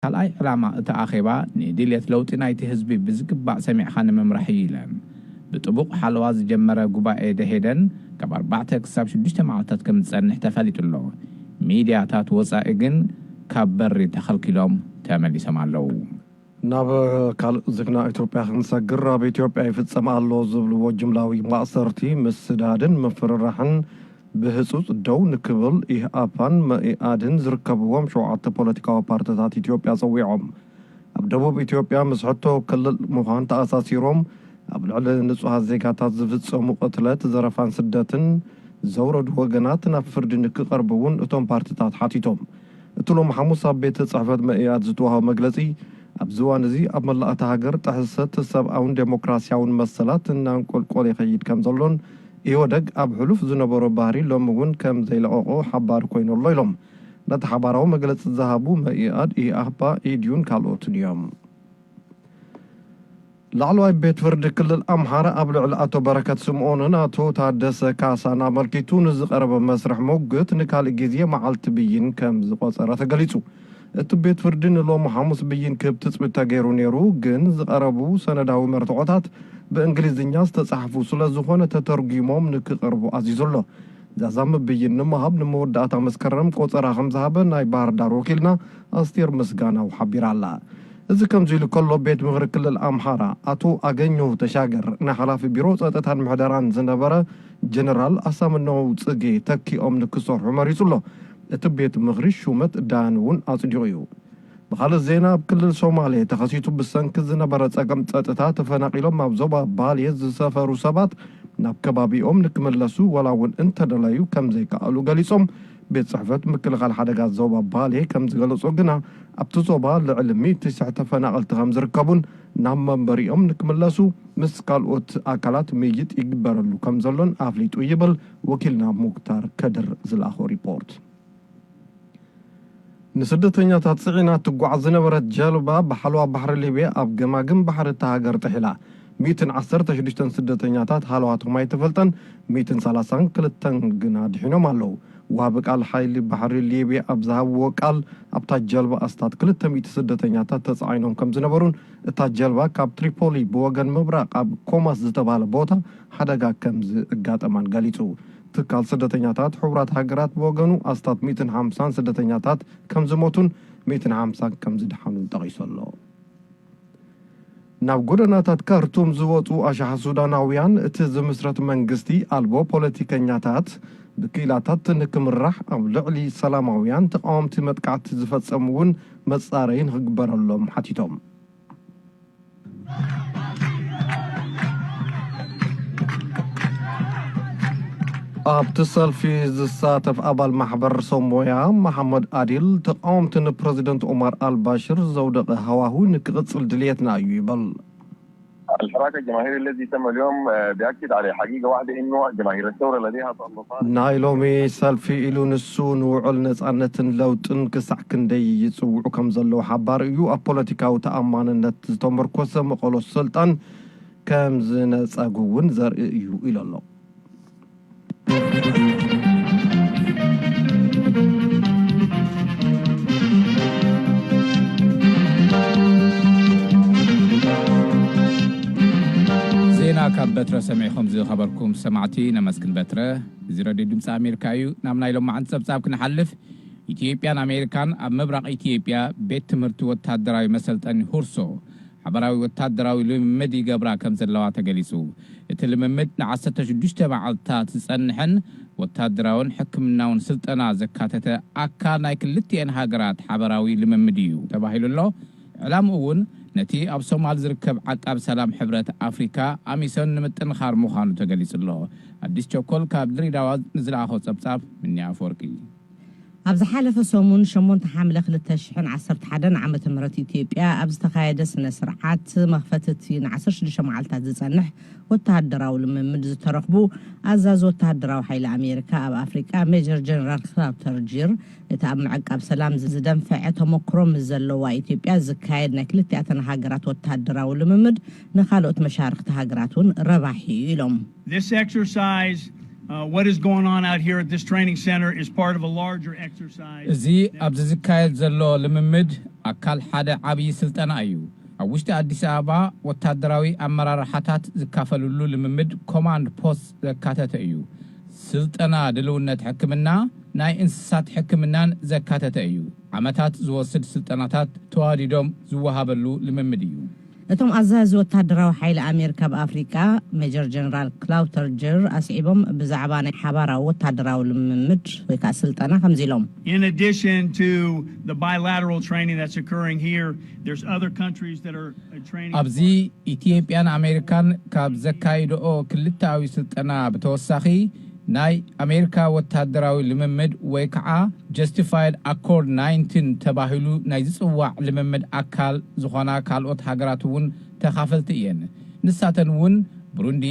ካልኣይ ዕላማ እቲ ኣኼባ ንድልየት ለውጢ ናይቲ ህዝቢ ብዝግባእ ሰሚዕኻ ንምምራሕ እዩ ኢለን። ብጥቡቕ ሓለዋ ዝጀመረ ጉባኤ ደሄደን ካብ ኣርባዕተ ክሳብ ሽዱሽተ መዓልታት ከም ዝጸንሕ ተፈሊጡ ኣሎ። ሚድያታት ወጻኢ ግን ካብ በሪ ተኸልኪሎም ተመሊሶም ኣለዉ። ናብ ካልእ ዜና ኢትዮጵያ ክንሰግር፣ ኣብ ኢትዮጵያ ይፍጸም ኣሎ ዝብልዎ ጅምላዊ ማእሰርቲ፣ ምስዳድን ምፍርራሕን ብህጹጽ ደው ንክብል ኢህኣፓን መኢኣድን ዝርከብዎም ሸውዓተ ፖለቲካዊ ፓርትታት ኢትዮጵያ ጸዊዖም። ኣብ ደቡብ ኢትዮጵያ ምስ ሕቶ ክልል ምዃን ተኣሳሲሮም ኣብ ልዕሊ ንጹሃት ዜጋታት ዝፍጸሙ ቅትለት፣ ዘረፋን ስደትን ዘውረዱ ወገናት ናብ ፍርዲ ንክቐርቡ እውን እቶም ፓርትታት ሓቲቶም። እቲ ሎም ሓሙስ ኣብ ቤት ጽሕፈት መኢኣድ ዝተዋህበ መግለጺ፣ ኣብዚ እዋን እዚ ኣብ መላእ እታ ሃገር ጥሕሰት ሰብኣውን ዴሞክራሲያውን መሰላት እናንቆልቆለ ይኸይድ ከም ዘሎን ኢህወደግ ኣብ ሕሉፍ ዝነበሮ ባህሪ ሎሚ እውን ከም ዘይለቐቖ ሓባሪ ኮይኑ ኣሎ ኢሎም። ነቲ ሓባራዊ መግለጺ ዝሃቡ መኢኣድ፣ ኢህኣፓ፣ ኢድዩን ካልኦትን እዮም። ላዕለዋይ ቤት ፍርዲ ክልል ኣምሓራ ኣብ ልዕሊ ኣቶ በረከት ስምኦንን ኣቶ ታደሰ ካሳን ኣመልኪቱ ንዝቐረበ መስርሕ ሙግት ንካልእ ግዜ መዓልቲ ብይን ከም ዝቖጸረ ተገሊጹ። እቲ ቤት ፍርዲ ንሎሚ ሓሙስ ብይን ክህብ ትጽቢት ተገይሩ ነይሩ፣ ግን ዝቐረቡ ሰነዳዊ መርትዖታት ብእንግሊዝኛ ዝተጻሕፉ ስለ ዝኾነ ተተርጒሞም ንክቐርቡ ኣዚዙ ኣሎ። ዛዛሚ ብይን ንምሃብ ንመወዳእታ መስከረም ቆጸራ ከም ዝሃበ ናይ ባህር ዳር ወኪልና ኣስቴር ምስጋናው ሓቢራ ኣላ። እዚ ከምዚ ኢሉ ከሎ፣ ቤት ምኽሪ ክልል ኣምሓራ ኣቶ ኣገኘሁ ተሻገር ንሓላፊ ቢሮ ጸጥታን ምሕደራን ዝነበረ ጀነራል ኣሳምነው ጽጌ ተኪኦም ንክሰርሑ መሪጹ ኣሎ። እቲ ቤት ምኽሪ ሹመት ዳያን እውን ኣጽዲቑ እዩ። ብኻልእ ዜና፣ ኣብ ክልል ሶማሌ ተኸሲቱ ብሰንኪ ዝነበረ ጸገም ጸጥታ ተፈናቒሎም ኣብ ዞባ ባሌ ዝሰፈሩ ሰባት ናብ ከባቢኦም ንክምለሱ ዋላ እውን እንተደለዩ ከም ዘይከኣሉ ገሊጾም። ቤት ጽሕፈት ምክልኻል ሓደጋ ዞባ ባሌ ከም ዝገለጾ ግና፣ ኣብቲ ዞባ ልዕሊ ሚእቲ ሽሕ ተፈናቐልቲ ከም ዝርከቡን ናብ መንበሪኦም ንክምለሱ ምስ ካልኦት ኣካላት ምይይጥ ይግበረሉ ከም ዘሎን ኣፍሊጡ ይብል ወኪልና ሙክታር ከድር ዝለኣኾ ሪፖርት። ንስደተኛታት ጽዒና ትጓዓዝ ዝነበረት ጀልባ ብሓለዋ ባሕሪ ሊብያ ኣብ ገማግም ባሕሪ እታ ሃገር ጥሒላ። ሚእትን ዓሰርተ ሽዱሽተን ስደተኛታት ሃለዋቶም ኣይተፈልጠን፣ ሚእትን ሰላሳን ክልተን ግና ድሒኖም ኣለዉ። ወሃቢ ቃል ሓይሊ ባሕሪ ሊብያ ኣብ ዝሃብዎ ቃል፣ ኣብታ ጀልባ ኣስታት ክልተ ሚእቲ ስደተኛታት ተጻዒኖም ከም ዝነበሩን እታ ጀልባ ካብ ትሪፖሊ ብወገን ምብራቕ ኣብ ኮማስ ዝተባህለ ቦታ ሓደጋ ከም ዝእጋጠማን ገሊጹ። ትካል ስደተኛታት ሕቡራት ሃገራት ብወገኑ ኣስታት ሚእትን ሓምሳን ስደተኛታት ከም ዝሞቱን ሚእትን ሓምሳን ከም ዝደሓኑን ጠቒሱ ኣሎ። ናብ ጎደናታት ካርቱም ዝወጹ ኣሽሓት ሱዳናውያን፣ እቲ ዝምስረት መንግስቲ ኣልቦ ፖለቲከኛታት ብክኢላታት ንክምራሕ፣ ኣብ ልዕሊ ሰላማውያን ተቃወምቲ መጥቃዕቲ ዝፈጸሙ እውን መጻረዪ ንክግበረሎም ሓቲቶም። ኣብቲ ሰልፊ ዝሳተፍ ኣባል ማሕበር ሰብ ሞያ መሓመድ ኣዲል፣ ተቃወምቲ ንፕረዚደንት ኦማር ኣልባሽር ዘውደቐ ሃዋሁ ንክቕጽል ድልየትና እዩ ይብል። الحراك الجماهيري الذي تم اليوم، آه، بيأكد على حقيقة واحدة، إنه جماهير الثورة لديها تصرفات. ናይ ሎሚ ሰልፊ ኢሉ ንሱ ንውዕል ነጻነትን ለውጥን ክሳዕ ክንደይ ይጽውዑ ከም ዘለዉ ሓባሪ እዩ። ኣብ ፖለቲካዊ ተኣማንነት ዝተመርኮሰ መቐሎ ስልጣን ከም ዝነጸጉ እውን ዘርኢ እዩ ኢሉ ኣሎ። ዜና ካብ በትረ ሰሚዕኹም ዝኸበርኩም ሰማዕቲ ነመስግን በትረ። እዚ ረድዮ ድምፂ ኣሜሪካ እዩ። ናብ ናይ ሎማዓንቲ ጸብጻብ ክንሓልፍ፣ ኢትዮጵያን ኣሜሪካን ኣብ ምብራቕ ኢትዮጵያ ቤት ትምህርቲ ወታደራዊ መሰልጠኒ ሁርሶ ሓባራዊ ወታደራዊ ልምምድ ይገብራ ከም ዘለዋ ተገሊጹ። እቲ ልምምድ ን ዓሰርተ ሽዱሽተ መዓልታት ዝጸንሕን ወታደራውን ሕክምናውን ስልጠና ዘካተተ ኣካል ናይ ክልቲኤን ሃገራት ሓባራዊ ልምምድ እዩ ተባሂሉ ኣሎ። ዕላምኡ እውን ነቲ ኣብ ሶማል ዝርከብ ዓቃብ ሰላም ሕብረት ኣፍሪካ ኣሚሶን ንምጥንኻር ምዃኑ ተገሊጹ ኣሎ። ኣዲስ ቸኮል ካብ ድሬዳዋ ንዝለኣኾ ጸብጻብ ምንያ ኣፈወርቂ። ኣብ ዝሓለፈ ሰሙን ሸሞንተ ሓምለ ክልተ ሽሕን ዓሰርተ ሓደን ዓመተ ምህረት ኢትዮጵያ ኣብ ዝተኻየደ ስነ ስርዓት መኽፈቲ እቲ ን ዓሰርተ ሽዱሽተ መዓልታት ዝጸንሕ ወተሃደራዊ ልምምድ ዝተረኽቡ ኣዛዚ ወተሃደራዊ ሓይሊ ኣሜሪካ ኣብ ኣፍሪቃ ሜጀር ጀነራል ክላውተር ጂር፣ እቲ ኣብ ምዕቃብ ሰላም ዝደንፈዐ ተመክሮ ምስ ዘለዋ ኢትዮጵያ ዝካየድ ናይ ክልቲኣተን ሃገራት ወተሃደራዊ ልምምድ ንኻልኦት መሻርኽቲ ሃገራት እውን ረባሒ እዩ ኢሎም። This exercise Uh, what is going on out here at this training center is part of a larger exercise. እዚ ኣብዚ ዝካየድ ዘሎ ልምምድ ኣካል ሓደ ዓብዪ ስልጠና እዩ። ኣብ ውሽጢ ኣዲስ ኣበባ ወታደራዊ ኣመራርሓታት ዝካፈልሉ ልምምድ ኮማንድ ፖስት ዘካተተ እዩ። ስልጠና ድልውነት ሕክምና፣ ናይ እንስሳት ሕክምናን ዘካተተ እዩ። ዓመታት ዝወስድ ስልጠናታት ተዋዲዶም ዝወሃበሉ ልምምድ እዩ። እቶም ኣዛዚ ወታደራዊ ሓይሊ ኣሜሪካ ኣብ ኣፍሪቃ፣ ሜጀር ጀነራል ክላውተር ጀር፣ ኣስዒቦም ብዛዕባ ናይ ሓባራዊ ወታደራዊ ልምምድ ወይ ከዓ ስልጠና ከምዚ ኢሎም። In addition to the bilateral training that's occurring here, there's other countries that are uh, training ኣብዚ ኢትዮጵያን ኣሜሪካን ካብ ዘካይድኦ ክልተኣዊ ስልጠና ብተወሳኺ፣ ናይ ኣሜሪካ ወታደራዊ ልምምድ ወይ ከዓ ጀስቲፋይድ ኣኮርድ ናይንቲን ተባሂሉ ናይ ዝፅዋዕ ልምምድ ኣካል ዝኾና ካልኦት ሃገራት እውን ተኻፈልቲ እየን። ንሳተን እውን ብሩንዲ፣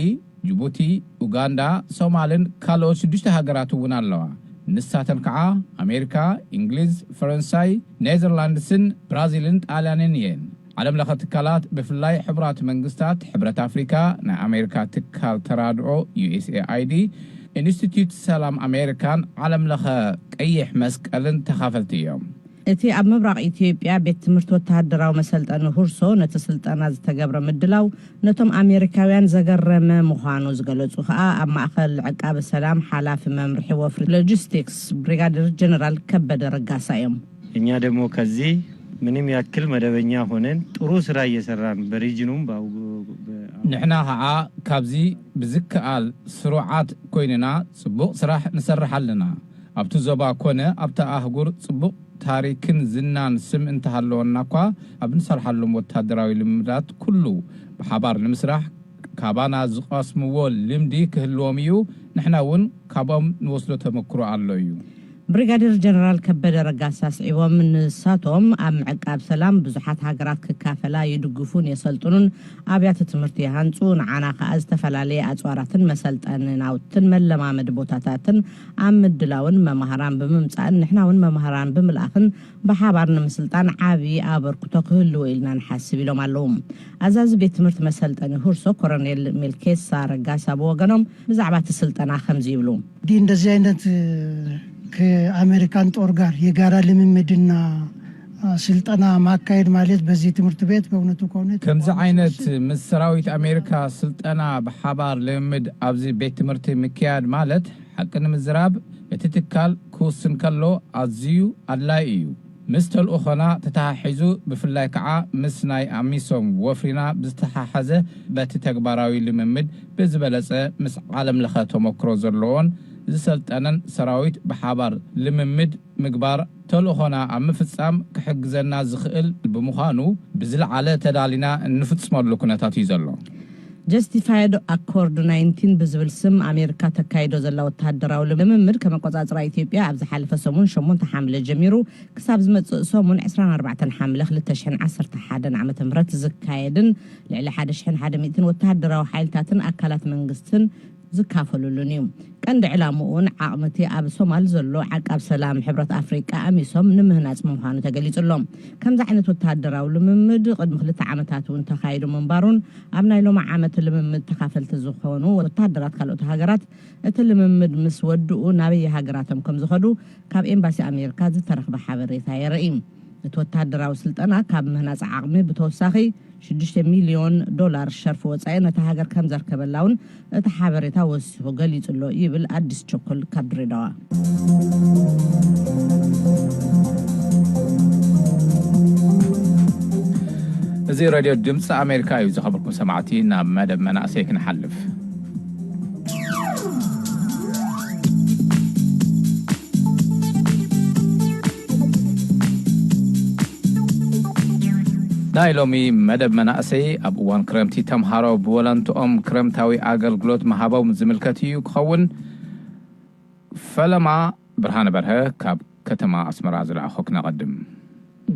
ጅቡቲ፣ ኡጋንዳ፣ ሶማልን ካልኦት ሽዱሽተ ሃገራት እውን ኣለዋ። ንሳተን ከዓ ኣሜሪካ፣ እንግሊዝ፣ ፈረንሳይ፣ ኔዘርላንድስን ብራዚልን ጣልያንን እየን። ዓለም ለኸ ትካላት፣ ብፍላይ ሕቡራት መንግስታት፣ ሕብረት ኣፍሪካ፣ ናይ ኣሜሪካ ትካል ተራድኦ ዩ ኤስ ኤ ኣይ ዲ፣ ኢንስቲትዩት ሰላም ኣሜሪካን ዓለም ለኸ ቀይሕ መስቀልን ተኻፈልቲ እዮም። እቲ ኣብ ምብራቕ ኢትዮጵያ ቤት ትምህርቲ ወተሃደራዊ መሰልጠኒ ሁርሶ ነቲ ስልጠና ዝተገብረ ምድላው ነቶም ኣሜሪካውያን ዘገረመ ምዃኑ ዝገለጹ ከኣ ኣብ ማእከል ዕቃበ ሰላም ሓላፊ መምርሒ ወፍሪ ሎጂስቲክስ ብሪጋደር ጀነራል ከበደ ረጋሳ እዮም። እኛ ደግሞ ከዚህ ምንም ያክል መደበኛ ሆነን ጥሩ ስራ እየሰራን በሪጅኑም በአው- በ- ንሕና ኸዓ ካብዚ ብዝከኣል ስሩዓት ኮይንና ጽቡቕ ስራሕ ንሰርሕ ኣለና። ኣብቲ ዞባ ኮነ ኣብታ ኣህጉር ጽቡቕ ታሪክን ዝናን ስም እንተሃለወና እኳ፣ ኣብ ንሰርሓሎም ወታደራዊ ልምዳት ኩሉ ብሓባር ንምስራሕ ካባና ዝቐስምዎ ልምዲ ክህልዎም እዩ። ንሕና እውን ካብኦም ንወስዶ ተመክሮ ኣሎ እዩ። ብሪጋዴር ጀነራል ከበደ ረጋሳ ኣስዒቦም፣ ንሳቶም ኣብ ምዕቃብ ሰላም ብዙሓት ሃገራት ክካፈላ ይድግፉን የሰልጥኑን፣ ኣብያተ ትምህርቲ ይሃንጹ፣ ንዓና ከኣ ዝተፈላለየ ኣጽዋራትን መሰልጠኒ ናውትን መለማመዲ ቦታታትን ኣብ ምድላውን መማህራን ብምምጻእን ንሕና እውን መማህራን ብምልኣኽን ብሓባር ንምስልጣን ዓቢ ኣበርክቶ ክህልዎ ኢልና ንሓስብ ኢሎም ኣለዉ። ኣዛዚ ቤት ትምህርቲ መሰልጠኒ ሁርሶ ኮረኔል ሜልኬሳ ረጋሳ ብወገኖም ብዛዕባ እቲ ስልጠና ከምዚ ይብሉ። እንግዲህ እንደዚህ አይነት ከአሜሪካን ጦር ጋር የጋራ ልምምድና ስልጠና ማካሄድ ማለት በዚህ ትምህርት ቤት በእውነቱ ከሆነ ከምዚ ዓይነት ምስ ሰራዊት ኣሜሪካ ስልጠና ብሓባር ልምምድ ኣብዚ ቤት ትምህርቲ ምክያድ ማለት ሓቂ ንምዝራብ እቲ ትካል ክውስን ከሎ ኣዝዩ ኣድላይ እዩ። ምስ ተልእኾና ተተሓሒዙ ብፍላይ ከዓ ምስ ናይ ኣሚሶም ወፍሪና ብዝተሓሓዘ በቲ ተግባራዊ ልምምድ ብዝበለፀ ምስ ዓለም ለኸ ተመክሮ ዘለዎን ዝሰልጠነን ሰራዊት ብሓባር ልምምድ ምግባር ተልእኾና ኣብ ምፍፃም ክሕግዘና ዝኽእል ብምዃኑ ብዝለዓለ ተዳሊና እንፍፅመሉ ኩነታት እዩ ዘሎ። ጀስቲፋይድ ኣኮርድ ናይንቲን ብዝብል ስም ኣሜሪካ ተካይዶ ዘላ ወተሃደራዊ ልምምድ ከመቆፃፅራ ኢትዮጵያ ኣብ ዝሓለፈ ሰሙን ሸሞንተ ሓምለ ጀሚሩ ክሳብ ዝመፅእ ሰሙን ዕስራን ኣርባዕተን ሓምለ ክልተ ሽሕን ዓሰርተ ሓደን ዓመተ ምህረት ዝካየድን ልዕሊ ሓደ ሽሕን ሓደ ሚእትን ወተሃደራዊ ሓይልታትን ኣካላት መንግስትን ዝካፈሉሉን እዩ። ቀንዲ ዕላምኡን ዓቕምቲ ኣብ ሶማል ዘሎ ዓቃብ ሰላም ሕብረት ኣፍሪቃ ኣሚሶም ንምህናጽ ምዃኑ ተገሊጹ ኣሎ። ከምዚ ዓይነት ወተሃደራዊ ልምምድ ቅድሚ ክልተ ዓመታት እውን ተኻይዱ ምንባሩን ኣብ ናይ ሎሚ ዓመት ልምምድ ተኻፈልቲ ዝኾኑ ወተሃደራት ካልኦት ሃገራት እቲ ልምምድ ምስ ወድኡ ናበየ ሃገራቶም ከም ዝኸዱ ካብ ኤምባሲ ኣሜሪካ ዝተረኽበ ሓበሬታ የርኢ። እቲ ወተሃደራዊ ስልጠና ካብ ምህናጽ ዓቕሚ ብተወሳኺ ሽዱሽተ ሚልዮን ዶላር ሸርፊ ወጻኢ ነታ ሃገር ከም ዘርከበላ እውን እቲ ሓበሬታ ወሲኹ ገሊጹ ኣሎ ይብል ኣዲስ ቸኮል ካብ ድሬዳዋ። እዚ ሬድዮ ድምፂ ኣሜሪካ እዩ። ዝኸበርኩም ሰማዕቲ፣ ናብ መደብ መናእሰይ ክንሓልፍ። ናይ ሎሚ መደብ መናእሰይ ኣብ እዋን ክረምቲ ተምሃሮ ብወለንትኦም ክረምታዊ ኣገልግሎት ምሃቦም ዝምልከት እዩ ክኸውን። ፈለማ ብርሃነ በርሀ ካብ ከተማ ኣስመራ ዝለኣኾ ክነቐድም።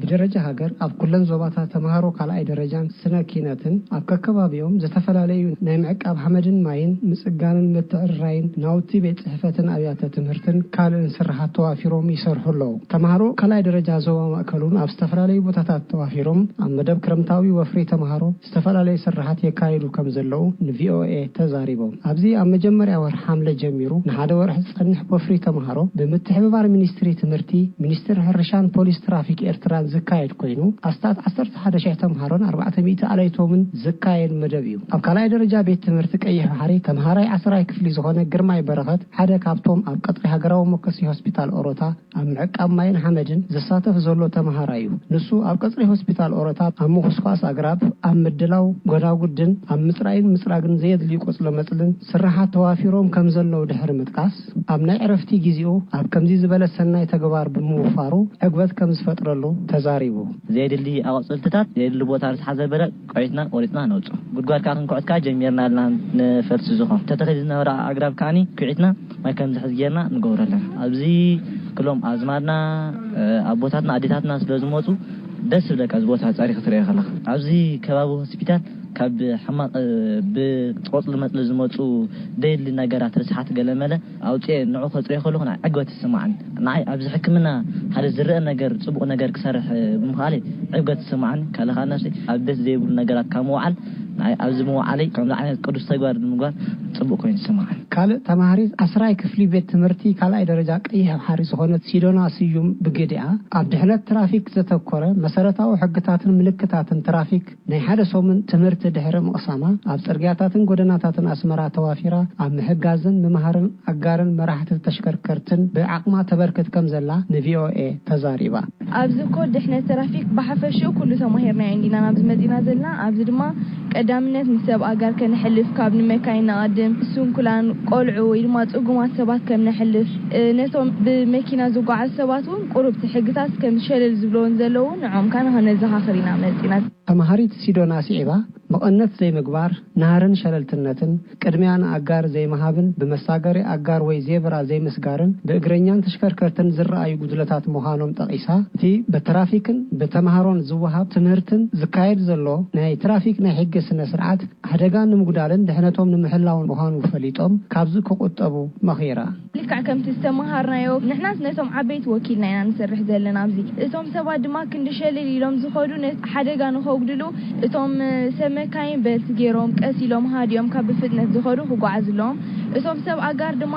ብደረጃ ሃገር ኣብ ኩለን ዞባታት ተምሃሮ ካልኣይ ደረጃን ስነ ኪነትን ኣብ ከከባቢኦም ዝተፈላለዩ ናይ ምዕቃብ ሓመድን ማይን ምጽጋንን ምትዕርራይን ናውቲ ቤት ጽሕፈትን ኣብያተ ትምህርትን ካልእን ስርሓት ተዋፊሮም ይሰርሑ ኣለዉ። ተምሃሮ ካልኣይ ደረጃ ዞባ ማእከል እውን ኣብ ዝተፈላለዩ ቦታታት ተዋፊሮም ኣብ መደብ ክረምታዊ ወፍሪ ተምሃሮ ዝተፈላለዩ ስርሓት የካይዱ ከም ዘለዉ ንቪኦኤ ተዛሪቦም። ኣብዚ ኣብ መጀመርያ ወርሒ ሓምለ ጀሚሩ ንሓደ ወርሒ ዝጸንሕ ወፍሪ ተምሃሮ ብምትሕብባር ሚኒስትሪ ትምህርቲ፣ ሚኒስትሪ ሕርሻን ፖሊስ ትራፊክ ኤርትራን ዝካየድ ኮይኑ ኣስታት ዓሰርተ ሓደ ሽሕ ተምሃሮን ኣርባዕተ ሚእቲ ኣለይቶምን ዝካየድ መደብ እዩ። ኣብ ካልኣይ ደረጃ ቤት ትምህርቲ ቀይሕ ባሕሪ ተምሃራይ ዓስራይ ክፍሊ ዝኾነ ግርማይ በረኸት ሓደ ካብቶም ኣብ ቀጽሪ ሃገራዊ መኮሲ ሆስፒታል ኦሮታ ኣብ ምዕቃብ ማይን ሓመድን ዝሳተፍ ዘሎ ተምሃራይ እዩ። ንሱ ኣብ ቀጽሪ ሆስፒታል ኦሮታ ኣብ ምኹስኳስ ኣግራብ፣ ኣብ ምድላው ጎዳጉድን ኣብ ምጽራይን ምጽራግን ዘየድልዩ ቆጽሎ መጽልን ስራሓት ተዋፊሮም ከም ዘለዉ ድሕሪ ምጥቃስ፣ ኣብ ናይ ዕረፍቲ ግዜኡ ኣብ ከምዚ ዝበለ ሰናይ ተግባር ብምውፋሩ ዕግበት ከም ዝፈጥረሉ ተዛሪቡ። ዘየድሊ ኣቑጽልትታት፣ ዘየድሊ ቦታ ዝተሓዘ በረቕ ቆይትና ቆሪጽና ነውጽኦ። ጉድጓድ ከዓ ክንኩዕት ከዓ ጀሚርና ኣለና፣ ንፈልሲ ዝኾን ተተኺሉ ዝነበረ ኣግራብ ከዓኒ ኩዒትና ማይ ከም ዝሕዝ ጌርና ንገብሮ ኣለና። ኣብዚ ክሎም ኣዝማድና፣ ኣቦታትና፣ ኣዴታትና ስለ ዝመፁ ደስ ዝብለካ፣ እዚ ቦታ ፀሪኽ ትሪኦ ከለኻ። ኣብዚ ከባቢ ሆስፒታል ካብ ሕማቕ፣ ብቆፅሊ መፅሊ ዝመፁ ደይድሊ ነገራት፣ ርስሓት፣ ገለመለ ኣውፅኤ ንዑ ከፅርዮ ከለኹ ናይ ዕግበት ይስማዓኒ። ንዓይ ኣብዚ ሕክምና ሓደ ዝረአ ነገር፣ ፅቡቕ ነገር ክሰርሕ ብምኽኣለይ ዕግበት ይስማዓኒ። ካልእ ከዓ ነፍሲ ኣብ ቤት ዘይብሉ ነገራት ካብ ምውዓል ንዓይ ኣብዚ ምውዓለይ ከምዚ ዓይነት ቅዱስ ተግባር ንምግባር ፅቡቕ ኮይኑ ይስማዓኒ። ካልእ ተማሃሪት ዓስራይ ክፍሊ ቤት ትምህርቲ ካልኣይ ደረጃ ቀይሕ ባሕሪ ዝኾነት ሲዶና ስዩም ብግዲኣ ኣብ ድሕነት ትራፊክ ዘተኮረ መሰረታዊ ሕግታትን ምልክታትን ትራፊክ ናይ ሓደ ሰሙን ትምህርቲ ድሕሪ ምቕሳማ ኣብ ጽርግያታትን ጎደናታትን ኣስመራ ተዋፊራ ኣብ ምሕጋዝን ምምሃርን ኣጋርን መራሕቲ ተሽከርከርትን ብዓቕማ ተበርክት ከም ዘላ ንቪኦኤ ተዛሪባ። ኣብዚ እኮ ድሕነት ትራፊክ ብሓፈሽኡ ኩሉ ተማሂርናዮ እንዲና ናብዚ መጺና ዘለና። ኣብዚ ድማ ቀዳምነት ንሰብ ኣጋር ከነሕልፍ፣ ካብ ንመካይን ንቐድም፣ ስንኩላን፣ ቆልዑ ወይ ድማ ጽጉማት ሰባት ከም ነሕልፍ፣ እ፣ ነቶም ብመኪና ዝጓዓዙ ሰባት እውን ቁሩብ እቲ ሕግታት ከም ሸለል ዝብልዎን ዘለዉ ንዖም ከኣ ንኸነዘኻኽር ኢና መጺና። ተማሃሪት ሲዶና ስዒባ፣ መቐነት ዘይምግባር፣ ናህርን ሸለልትነትን፣ ቅድሚያ ንኣጋር ዘይምሃብን ብመሳገሪ ኣጋር ወይ ዜብራ ዘይምስጋርን ብእግረኛን ተሽከርከርትን ዝረኣዩ ጉድለታት ምዃኖም ጠቒሳ፣ እቲ ብትራፊክን ብተምሃሮን ዝወሃብ ትምህርትን ዝካየድ ዘሎ ናይ ትራፊክ ናይ ሕጊ ስነ ስርዓት ሓደጋ ንምጉዳልን ድሕነቶም ንምሕላውን ምዃኑ ፈሊጦም ካብዚ ክቑጠቡ መኺራ። ልክዕ ከምቲ ዝተመሃርናዮ፣ ንሕናስ ነቶም ዓበይቲ ወኪልና ኢና ንሰርሕ ዘለና ኣብዚ። እቶም ሰባት ድማ ክንዲ ሸለል ኢሎም ዝኸዱ ነቲ ሓደጋ ንኸጉድሉ፣ እቶም ሰብ መካይን በልት ገይሮም ቀስ ኢሎም ሃዲኦም ካብ ብፍጥነት ዝኸዱ ክጓዓዙ ኣለዎም። እቶም ሰብ ኣጋር ድማ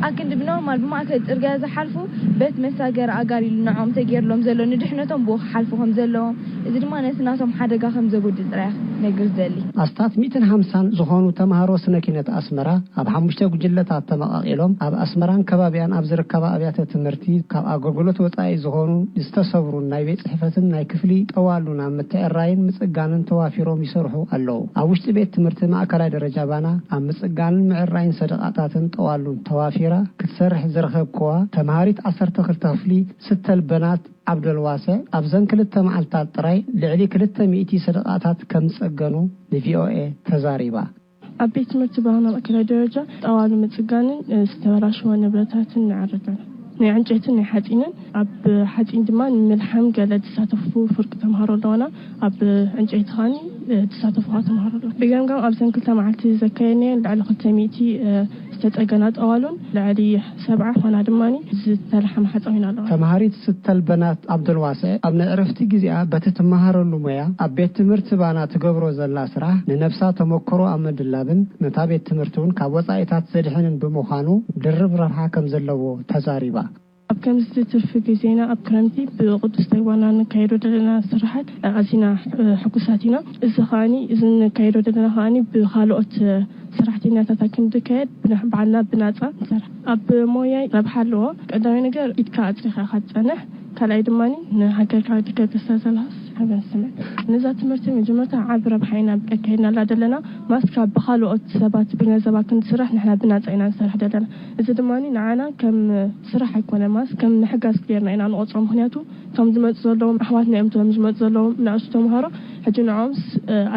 ኣክንዲ ብኖርማል ብማእከል ጽርግያ ዝሓልፉ በት መሳገሪ ኣጋር ኢሉ ንዖም ተገይርሎም ዘሎ ንድሕነቶም ብኡ ክሓልፉ ከም ዘለዎም፣ እዚ ድማ ነቲ ናቶም ሓደጋ ከም ዘጉድል ጥራይ ነግር ዝደሊ። ኣስታት ሚእትን ሓምሳን ዝኾኑ ተምሃሮ ስነ ኪነት ኣስመራ ኣብ ሓሙሽተ ጉጅለታት ተመቓቒሎም ኣብ ኣስመራን ከባቢያን ኣብ ዝርከባ ኣብያተ ትምህርቲ ካብ ኣገልግሎት ወጻኢ ዝኾኑ ዝተሰብሩን ናይ ቤት ጽሕፈትን ናይ ክፍሊ ጠዋሉን ኣብ ምትዕራይን ምጽጋንን ተዋፊሮም ይሰርሑ ኣለዉ። ኣብ ውሽጢ ቤት ትምህርቲ ማእከላይ ደረጃ ባና ኣብ ምጽጋንን ምዕራይን ሰደቓታትን ጠዋሉን ተዋፊራ ክትሰርሕ ዝረኸብክዋ ተምሃሪት ዓሰርተ ክልተ ክፍሊ ስተል በናት ዓብደልዋስዕ ኣብዘን ክልተ መዓልታት ጥራይ ልዕሊ ክልተ ሚእቲ ሰደቓታት ከም ዝጸገኑ ንቪኦኤ ተዛሪባ። ኣብ ቤት ትምህርቲ ባህና ማእከላይ ደረጃ ጠዋሉ ምጽጋንን፣ እ፣ ዝተበላሸወ ንብረታትን ንዕርጋን ናይ ዕንጨይትን ናይ ሓጺንን፣ ኣብ ሓጺን ድማ ንምልሓም ገለ ዝሳተፉ ፍርቂ ተምሃሮ ኣለውና። ኣብ ዕንጨይቲ ኻኒ፣ እ፣ ዝሳተፉ ኸኣ ተምሃሮ ኣለዉ። ብገምጋም ኣብዘን ክልተ መዓልቲ ዘካየድናየን ልዕሊ ክልተ ሚእቲ፣ እ፣ ዝተጸገና ጠዋሉን ልዕሊ ሰብዓ ኾና ድማ ዝተልሓማ ሓጻዊን ኣለዋ። ተምሃሪት ስተል በናት ዓብደልዋስዕ ኣብ ናይ ዕረፍቲ ግዜኣ በቲ ትመሃረሉ ሞያ ኣብ ቤት ትምህርቲ ባና ትገብሮ ዘላ ስራሕ ንነብሳ ተመክሮ ኣብ ምድላብን ነታ ቤት ትምህርቲ እውን ካብ ወጻኢታት ዘድሕንን ብምዃኑ ድርብ ረብሓ ከም ዘለዎ ተዛሪባ። ኣብ ከምዚ ትርፊ ግዜና ኣብ ክረምቲ ብቅዱስ ተግባርና ንካየዶ ዘለና ስራሓት ኣዚና፣ እ፣ ሕጉሳት ኢና። እዚ ከኣኒ፣ እዚ ንካየዶ ዘለና ከኣኒ ብኻልኦት፣ እ፣ ሰራሕተኛታት ኣክንዲ ከየድ ብና-፣ ባዕልና ብናጻ ንሰርሕ። ኣብ ሞያይ ረብሓ ኣለዎ። ቀዳማይ ነገር ኢድካ ኣጽሪኻ ኢኻ ትጸንሕ። ካልኣይ ድማ ንሃገርካ ክትከድ ተስተዘልሃስ ሓበን ስምዕ። ነዛ ትምህርቲ መጀመርታ ዓቢ ረብሓ ኢና ኣካይድናላ ዘለና። ማስካ ብኻልኦት ሰባት ብገንዘብ ኣክንዲ ስራሕ ንሕና ብናጻ ኢና ንሰርሕ ዘለና። እዚ ድማ ንዓና ከም ስራሕ ኣይኮነ፣ ማስ ከም ምሕጋዝ ጌርና ኢና ንቆጽሮ። ምኽንያቱ እቶም ዝመጹ ዘለዉ ኣሕዋትና እዮም፣ እቶም ዝመጹ ዘለዉ ንኣሽቱ ተምሃሮ ሕጂ ንዖምስ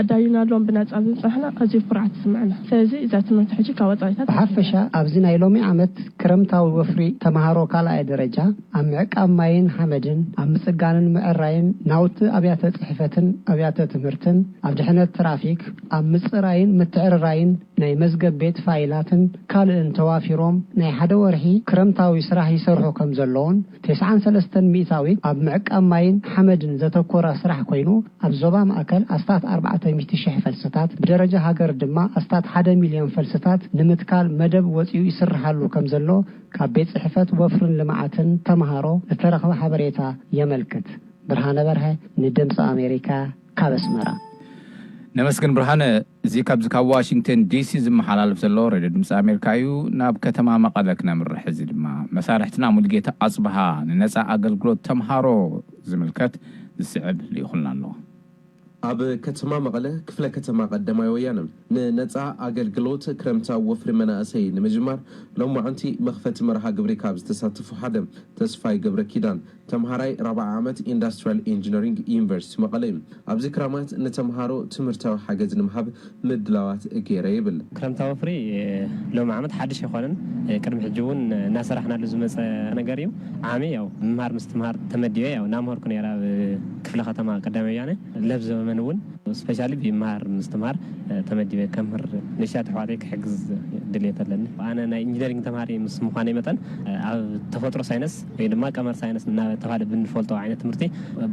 ኣዳዩናሎም ብናጻ ብምጽናሕና ኣዝዩ ኩርዓት ይስምዐና። ስለዚ እዛ ትምህርቲ ሕጂ ካብ ወጻኢታት ብሓፈሻ ኣብዚ ናይ ሎሚ ዓመት ክረምታዊ ወፍሪ ተምሃሮ ካልኣይ ደረጃ ኣብ ምዕቃብ ማይን ሓመድን፣ ኣብ ምጽጋንን ምዕራይን ናውቲ ኣብያተ ጽሕፈትን ኣብያተ ትምህርትን፣ ኣብ ድሕነት ትራፊክ፣ ኣብ ምጽራይን ምትዕርራይን ናይ መዝገብ ቤት ፋይላትን ካልእን ተዋፊሮም ናይ ሓደ ወርሒ ክረምታዊ ስራሕ ይሰርሑ ከም ዘለውን፣ ተስዓን ሰለስተን ሚእታዊት ኣብ ምዕቃብ ማይን ሓመድን ዘተኮረ ስራሕ ኮይኑ፣ ኣብ ዞባ ማእከል ኣስታት ኣርባዕተ ሚእቲ ሽሕ ፈልስታት፣ ብደረጃ ሃገር ድማ ኣስታት ሓደ ሚልዮን ፈልስታት ንምትካል መደብ ወጺኡ ይስርሓሉ ከም ዘሎ ካብ ቤት ጽሕፈት ወፍርን ልምዓትን ተምሃሮ ዝተረኽበ ሓበሬታ የመልክት። ብርሃነ በርሀ ንድምፂ ኣሜሪካ ካብ ኣስመራ። ነመስግን ብርሃነ። እዚ ካብዚ ካብ ዋሽንግተን ዲሲ ዝመሓላለፍ ዘሎ ሬድዮ ድምፂ ኣሜሪካ እዩ። ናብ ከተማ መቐለ ክነምርሕ፣ እዚ ድማ መሳርሕትና ሙሉጌታ ኣፅብሃ ንነፃ ኣገልግሎት ተምሃሮ ዝምልከት ዝስዕብ ልኢኹልና ኣሎ። ኣብ ከተማ መቐለ ክፍለ ከተማ ቀዳማይ ወያነ ንነፃ ኣገልግሎት ክረምታዊ ወፍሪ መናእሰይ ንምጅማር ሎማዕንቲ መኽፈቲ መርሃ ግብሪ ካብ ዝተሳተፉ ሓደ ተስፋይ ገብረ ኪዳን ተምሃራይ ራብዓ ዓመት ኢንዳስትሪያል ኢንጂነሪንግ ዩኒቨርሲቲ መቐለ እዩ። ኣብዚ ክራማት ንተምሃሮ ትምህርታዊ ሓገዝ ንምሃብ ምድላዋት ገይረ ይብል። ክረምታዊ ወፍሪ ሎሚ ዓመት ሓድሽ ኣይኮነን። ቅድሚ ሕጂ እውን እናሰራሕናሉ ዝመፀ ነገር እዩ። ዓሚ ያው ምምሃር ምስትምሃር ተመዲበ ያው እናምሃርኩ ነይረ ኣብ ክፍለ ከተማ ቀዳማይ ወያነ ለብ ዘመን እውን ስፔሻሊ ብምምሃር ምስትምሃር ተመዲበ ከምህር ንእሽተያት ኣሕዋተይ ክሕግዝ ድልየት ኣለኒ። ኣነ ናይ ኢንጂነሪንግ ተምሃሪ ምስ ምዃነይ መጠን ኣብ ተፈጥሮ ሳይንስ ወይ ድማ ቀመር ሳይንስ እናተባህለ ብንፈልጦ ዓይነት ትምህርቲ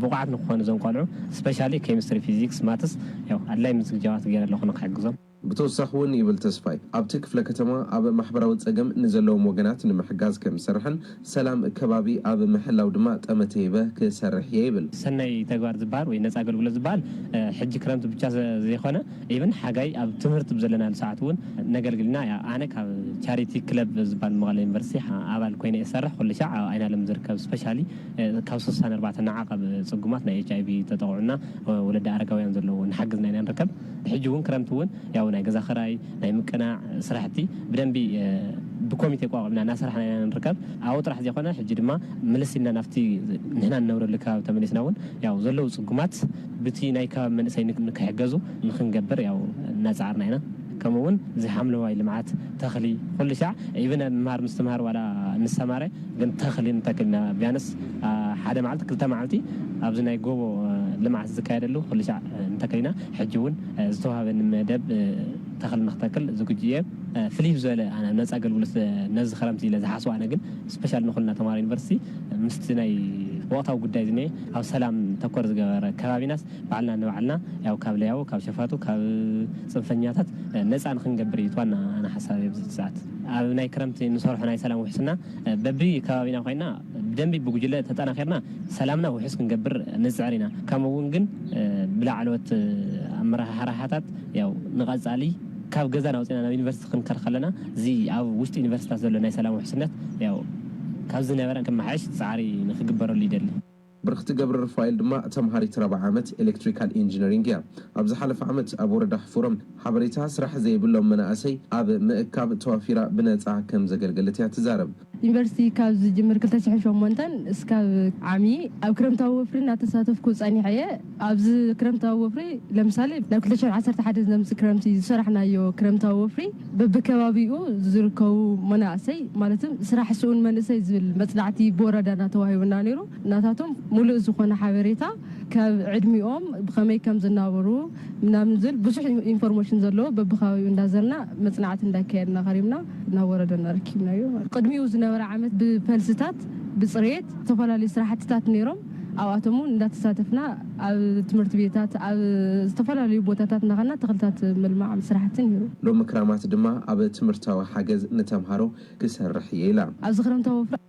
ብቑዓት ንክኾኑ እዞም ቆልዑ ስፔሻሊ ኬሚስትሪ፣ ፊዚክስ፣ ማትስ ያው ኣድላይ ምዝግጃዋት ገይረ ኣለኹ ንክሕግዞም። ብተወሳኺ እውን ይብል ተስፋይ ኣብቲ ክፍለ ከተማ ኣብ ማሕበራዊ ፀገም ንዘለዎም ወገናት ንምሕጋዝ ከም ዝሰርሕን ሰላም ከባቢ ኣብ ምሕላው ድማ ጠመተ ሂበ ክሰርሕ እየ ይብል። ሰናይ ተግባር ዝበሃል ወይ ነፃ ኣገልግሎት ዝበሃል ሕጂ ክረምቲ ብቻ ዘይኮነ ኢቭን ሓጋይ ኣብ ትምህርቲ ብዘለናሉ ሰዓት እውን ነገልግልና። ኣነ ካብ ቻሪቲ ክለብ ዝበሃል መቐለ ዩኒቨርሲቲ ኣባል ኮይነ እየ ዝሰርሕ። ኩሉ ሻዕ ኣብ ኣይናለም ዝርከብ ስፔሻሊ ካብ ስሳን ኣርባዕተ ንዓቐብ ፅጉማት ናይ ኤች ኣይቪ ተጠቕዑና ወለዲ ኣረጋውያን ዘለዎ ንሓግዝና ኢና ንርከብ። ሕጂ እውን ክረምቲ እውን ያው ናይ ገዛ ኸራይ ናይ ምቅናዕ ስራሕቲ ብደንቢ ብኮሚቴ ቋቋምና እናሰራሕና ኢና ንርከብ። ኣብኡ ጥራሕ ዘይኮነ ሕጂ ድማ ምልስ ኢልና ናብቲ ንሕና ንነብረሉ ከባቢ ተመሊስና እውን ያው ዘለዉ ፅጉማት ብቲ ናይ ከባቢ መንእሰይ ንክሕገዙ ንክንገብር ያው እናፀዓርና ኢና። ከምኡ እውን እዚ ሓምለዋይ ልምዓት ተኽሊ ኩሉ ሻዕ ኢቭን ኣብ ምምሃር ምስትምሃር ዋላ ንሰማረ ግን ተኽሊ ንተክል ኢና። ቢያንስ ሓደ መዓልቲ ክልተ መዓልቲ ኣብዚ ናይ ጎቦ ልምዓት ዝካየደሉ ኩሉ ሻዕ ንተክል ኢና። ሕጂ እውን ዝተዋሃበኒ መደብ ተኽሊ ንክተክል ዝግጁ እየ። ፍልይ ዝበለ ኣነ ነፃ ኣገልግሎት ነዚ ክረምቲ ኢለ ዝሓስቦ ኣነ ግን ስፔሻል ንኩልና ተማሃሮ ዩኒቨርሲቲ ምስቲ ናይ ወቕታዊ ጉዳይ ዝኒአ ኣብ ሰላም ተኮር ዝገበረ ከባቢናስ ባዕልና ንባዕልና ያው ካብ ለያቡ ካብ ሸፋቱ ካብ ፅንፈኛታት ነፃ ንክንገብር እዩ ዋና ኣነ ሓሳብ ኣብዚ ሰዓት ኣብ ናይ ክረምቲ ንሰርሖ ናይ ሰላም ውሕስና በቢ ከባቢና ኮይና ብደንቢ ብጉጅለ ተጠናኺርና ሰላምና ውሕስ ክንገብር ንፅዕር ኢና። ከምኡ እውን ግን ብላዕለዎት ኣመራርሓታት ያው ንቐፃሊ ካብ ገዛና ወፂና ናብ ዩኒቨርሲቲ ክንከድ ከለና እዚ ኣብ ውሽጢ ዩኒቨርሲታት ዘሎ ናይ ሰላም ውሕስነት ያው ካብ ዝነበረ ክመሓየሽ ፃዕሪ ንክግበረሉ ይደሊ። ብርኽቲ ገብረ ሩፋኤል ድማ ተምሃሪት ራብዓ ዓመት ኤሌክትሪካል ኢንጂነሪንግ እያ። ኣብ ዝሓለፈ ዓመት ኣብ ወረዳ ሕፉሮም ሓበሬታ ስራሕ ዘይብሎም መናእሰይ ኣብ ምእካብ ተዋፊራ ብነፃ ከም ዘገልገለት እያ ትዛረብ። ዩኒቨርሲቲ ካብ ዝጅምር ክልተ ሽሕን ሸሞንተን እስካብ ዓሚ ኣብ ክረምታዊ ወፍሪ እናተሳተፍኩ ጸኒሐ እየ። ኣብዚ ክረምታዊ ወፍሪ ለምሳሌ ናብ ክልተ ሽሕን ዓሰርተ ሓደን ዘምጽእ ክረምቲ ዝሰራሕናዮ ክረምታዊ ወፍሪ በብከባቢኡ ዝርከቡ መናእሰይ ማለትም ስራሕ ስኡን መንእሰይ ዝብል መጽናዕቲ ብወረዳና ተዋሂቡና ነይሩ። ናታቶም ሙሉእ ዝኾነ ሓበሬታ ካብ ዕድሚኦም ብኸመይ ከም ዝናበሩ ምናምን ዝብል ብዙሕ ኢንፎርሜሽን ዘለዎ በብከባቢኡ እንዳዘርና መፅናዕቲ እንዳካየድና ከሪምና ናብ ወረዳና ረኪብናዮ። ቅድሚኡ ዝነበረ ዓመት ብፈልስታት ብፅሬት ዝተፈላለዩ ስራሕትታት ነይሮም። ኣብኣቶም እውን እንዳተሳተፍና ኣብ ትምህርቲ ቤታት ኣብ ዝተፈላለዩ ቦታታት እናኸና ተኽልታት ምልማዕ ስራሕቲ ነይሩ። ሎሚ ክራማት ድማ ኣብ ትምህርታዊ ሓገዝ ንተምሃሮ ክሰርሕ እየ ኢላ። ኣብዚ ክረምታዊ ወፍሪ